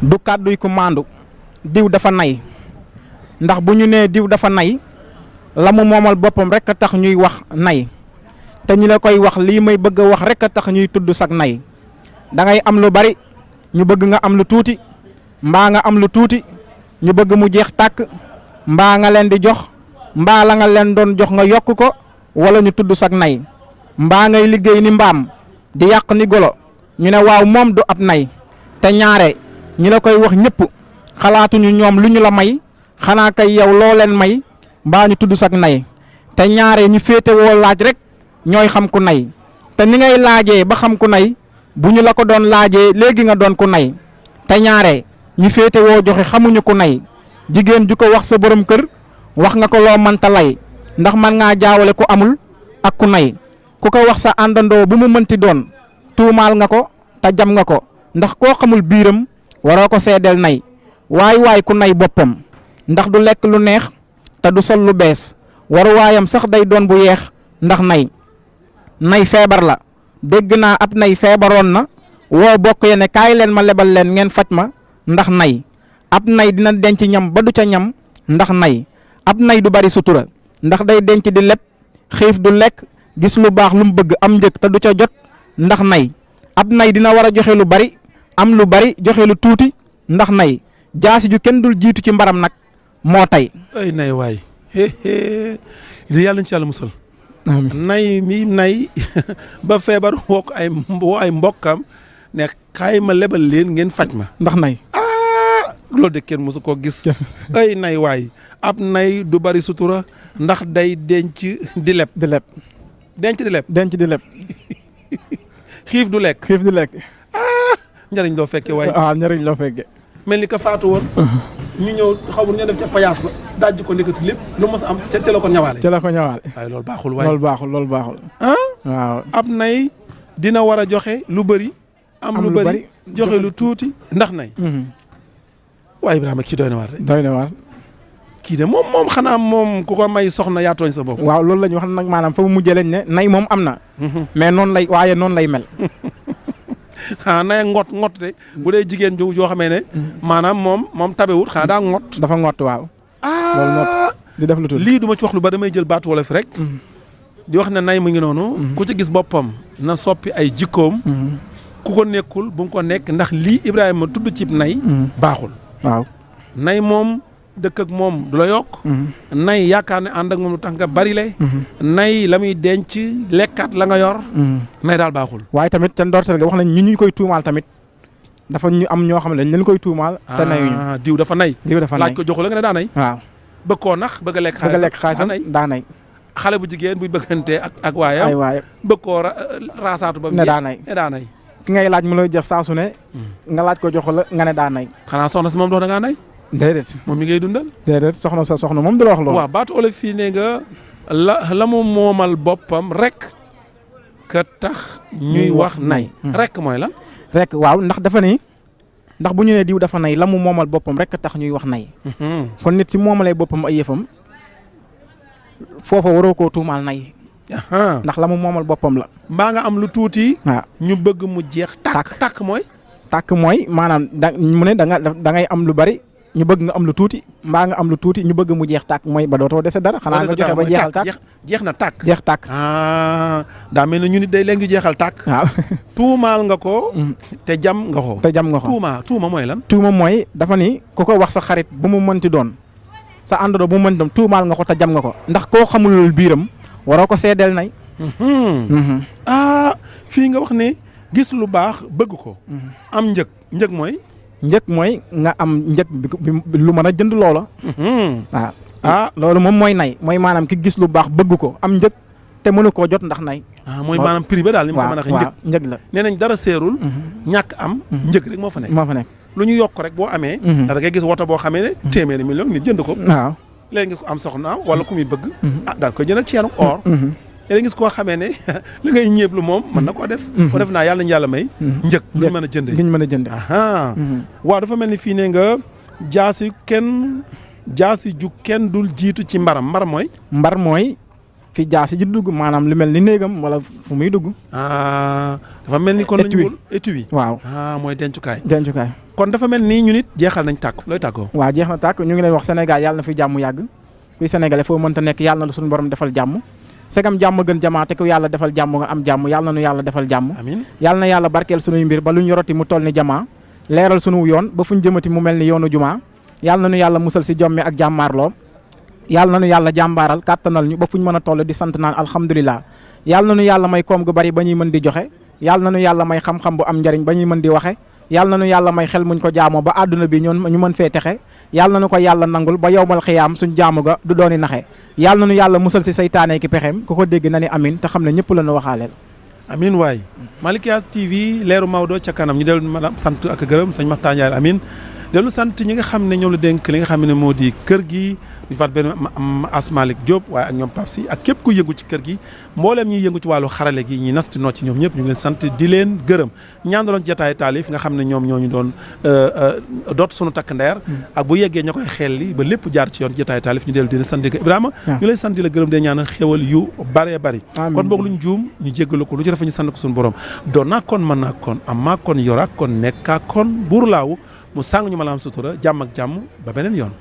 du kàdduy ku maandu diw dafa nay ndax bu ñu nee diw dafa nay la mu moomal boppam rek a tax ñuy wax nay te ñi la koy wax lii may bëgg a wax rek a tax ñuy tudd sag nay da ngay am lu bari ñu bëgg nga am lu tuuti mbaa nga am lu tuuti ñu bëgg mu jeex tàkk mbaa nga leen di jox mbaa la nga leen doon jox nga yokk ko wala ñu tudd sag nay mbaa ngay liggéey ni mbaam di yàq ni golo ñu ne waaw moom du ab nay te ñaare ñi la koy wax ñëpp xalaatuñu ñoom lu ñu la may xanaa kay yow loo leen may mbaa ñu tudd sag nay te ñaare ñi féete woo laaj rek ñooy xam ku nay te ni ngay laajee ba xam ku nay bu ñu la ko doon laajee léegi nga doon ku nay te ñaare ñi féete woo joxe xamuñu ku nay jigéen ju ko wax sa borom kër wax nga ko loo mënta lay ndax man ngaa jaawale ku amul ak ku nay ku ko wax sa àndandoo bu mu mënti doon tuumaal nga ko te jam nga ko ndax koo xamul biiram waroo ko seedeel nay waay ku nay boppam ndax du lekk lu neex te du sol lu bees waruwaayam sax day doon bu yeex ndax nay feebar la dégg naa ab nay feebaroon na woo bokk ya ne kaay leen ma lebal leen ngeen faj ma ndax nay ab nay dina denc ñam ba du ca ñam ndax nay ab nay du bari sutura ndax day denc di leb xiif du lekk gis lu baax lu mu bëgg am njëg te du ca jot ndax nay ab nay dina war a joxe lu bari am lu bari joxe lu tuuti ndax nay jaasi ju kenn dul jiitu ci mbaram nag moo tey. ay nay waay di yàlla ñu ci yàlla musal. nay mi nay ba feebar woo ay mbokkam ne kaay ma lebal leen ngeen faj ma. ndax nay. loolu de kenn mosu koo gis. ay nay waay ab nay du bari sutura ndax day denc di leb. denc di leb. xiif du lekk. njëriñ loo fekke waay. njëriñ loo fekke. mel ni ka faatu woon. ñu ñëw xaw ma ñu def ca payaas ba dajji ko ndekati lépp lu mos am ca la ko ñawaale. waaye loolu baaxul waay. loolu baaxul. waaw ab nay dina war a joxe lu bëri. am lu bëri joxe lu tuuti ndax nay. waaye Ibrahima kii doy na waar. kii de moom xanaa moom ku ko may soxna yaa tooñ sa bopp. waaw loolu la ñu wax nag maanaam fa mu mujjee lañ ne nay moom am na. mais noonu lay mel. nay ngot de bu dee jigéen joo xamee ne. maanaam moom tabewut xanaa daa ngot. dafa ngot waaw. loolu ngot di def lu tudd. lii du ma ci wax lu ba damay jël baatu wolof rek. di wax ne nay mu ngi noonu. ku ci gis boppam na soppi ay jikkoom. ku ko nekkul bu mu ko nekk ndax lii Ibrahima tudd cib nay. baaxul. waaw nay moom dëkk ak moom du la yokk. nay yaakaar ne ànd ak moom lu tax nga bari le. nay la muy denc lekkaat la nga yor. nay daal baaxul. waaye tamit ca ndorteel ga wax nañ ñu koy tuumaal tamit dafa ñu am ñoo xam ne dañ leen koy tuumaal. te nayuñu diw dafa nay. laaj ko joxu la nga ne daa nay. waaw bëgg koo nax bëgg a lekk xaalisam daa nay. xale bu jigéen buy bëggante ak waayam. bëgg koo raasaatu ba mu daa nay. ki ngay laaj mu lay jeex saa su ne. nga laaj ko joxu la nga ne daa nay. xanaa soxna si moom doon da ngaa nay. déedéet moom mi ngay dundal. déedéet soxna moom du la wax loolu. waaw baatu olof fii ne nga la mu moomal boppam rek ka tax ñuy wax nay. rek mooy la. rek waaw ndax dafa ni ndax bu ñu nee diw dafa nay la mu moomal boppam rek ka tax ñuy wax nay. kon nit si moomalee boppam ay yëfam foofa waroo koo tuumaal nay. ndax la mu moomal boppam la. mbaa nga am lu tuuti. waaw ñu bëgg mu jeex. tàkk mooy. tàkk mooy maanaam mu ne da ngay am lu bari ñu bëgg nga am lu tuuti mbaa nga am lu tuuti ñu bëgg mu jeex tàkk mooy ba dootoo dese dara. xanaa nga joxe ba jeexal tàkk jeex na tàkk. jeex tàkk. daa mel ne ñu nit day léegi jeexal tàkk. waaw tuumaal nga ko. te jam nga ko. tuuma mooy lan. tuuma mooy dafa ni ku ko wax sa xarit bu mu mënti doon sa àndandoo bu mu mënti doon tuumaal nga ko te jam nga ko ndax koo xamul biiram waroo ko seedeel nay. fii nga wax ne gis lu baax bëgg ko. am njëg mooy. njëg mooy nga am njëg bi lu mën a jënd loola. waaw loolu moom mooy nay mooy maanaam ki gis lu baax bëgg ko am njëg te mënu koo jot ndax nay. mooy maanaam prix ba daal li mu ko mën a waxee njëg la. nee nañ dara seerul. ñàkk am. njëg rek moo fa nekk. lu ñu yokk rek boo amee. da ngay gis woto boo xamee ne. téeméeri million nit jënd ko. waaw léegi gis ko am soxna wala ku muy bëgg. daal koy jënd ak ceenu or. léegi gis koo xamee ne li ngay ñeeblu moom mën na koo def. ko def naa yàlla nañu yàlla may. njëg luñ mën a jëndee luñ mën a jëndee. waaw dafa mel ni fii ne nga jaasi ju kenn dul jiitu ci mbaram mooy. mbar mooy fi jaasi ji dugg maanaam lu mel ni néegam wala fu muy dugg. dafa mel ni kon lañu wul étui bi. waaw mooy dencukaay. kon dafa mel nii ñu nit jeexal nañ tàkk looy tàggoo. waaw jeex na tàkk ñu ngi leen wax Sénégal yàlla na fi jàmm yàgg kuy sénégalais foo mënta nekk yàlla na suñu borom defal jàmm segam jàmm gën jamaa te ku yàlla defal jàmm nga am jàmm yàlla na nu yàlla defal jàmm amiin yàlla na yàlla barkeel sunuy mbir ba lu ñu yoroti mu toll ni jamaa leeral sunu yoon ba fuñ jëmati mu mel ni yoonu jumaa yàlla na nu yàlla musal si jommi ak jàmmaarloo yàlla na nu yàlla jàmbaaral kàttanal ñu ba fuñ mën a toll di sant naan alhamdulilah yàlla na nu yàlla may koom gu bari ba ñuy mën di joxe yàlla na nu yàlla may xam-xam bu am njariñ ba ñuy mën di waxe yàlla na nu yàlla may xel muñ ko jaamoo ba àdduna bi ñoon ñu mën fee texe yàlla na nu ko yàlla nangul ba yowmal xiyaam suñ jaamu ga du dooni naxe yàlla na nu yàlla musal si saytaane ki pexeem ku ko dégg na ni amin te xam ne ñëpp la nu waxaaleel amin waay Malikia TV leeru Maodo ca kanam ñu dellu sant ak gërëm sëñ Makhtar Ndiaye amin dellu sant ñi nga xam ne ñoom la dénk li nga xam ne moo di kër gi ñu faat benn As Malick Diop waaye ak ñoom Pape Sy ak képp ku yëngu ci kër gi mbooleem ñuy yëngu ci wàllu xarale gi ñi nasti noo ci ñoom ñëpp ñu ngi leen sant di leen gërëm ñaandaloon jataay taalif nga xam ne ñoom ñooñu doon doot sunu takk ndeer ak bu yeggee ña koy xeel li ba lépp jaar ci yoon jataay taalif ñu dellu di leen sant ko Ibrahima ñu leen sant di la gërëm de ñaanal xéwal yu bëree bëri kon boog luñ juum ñu jéggalu ko lu ci rafet ñu sant ko suñu borom doon naa kon mën naa kon am maa kon yoraa kon nekkaa kon buur laawu mu sàng ñu ma la am sutura jàmm ak jàmm ba beneen yoon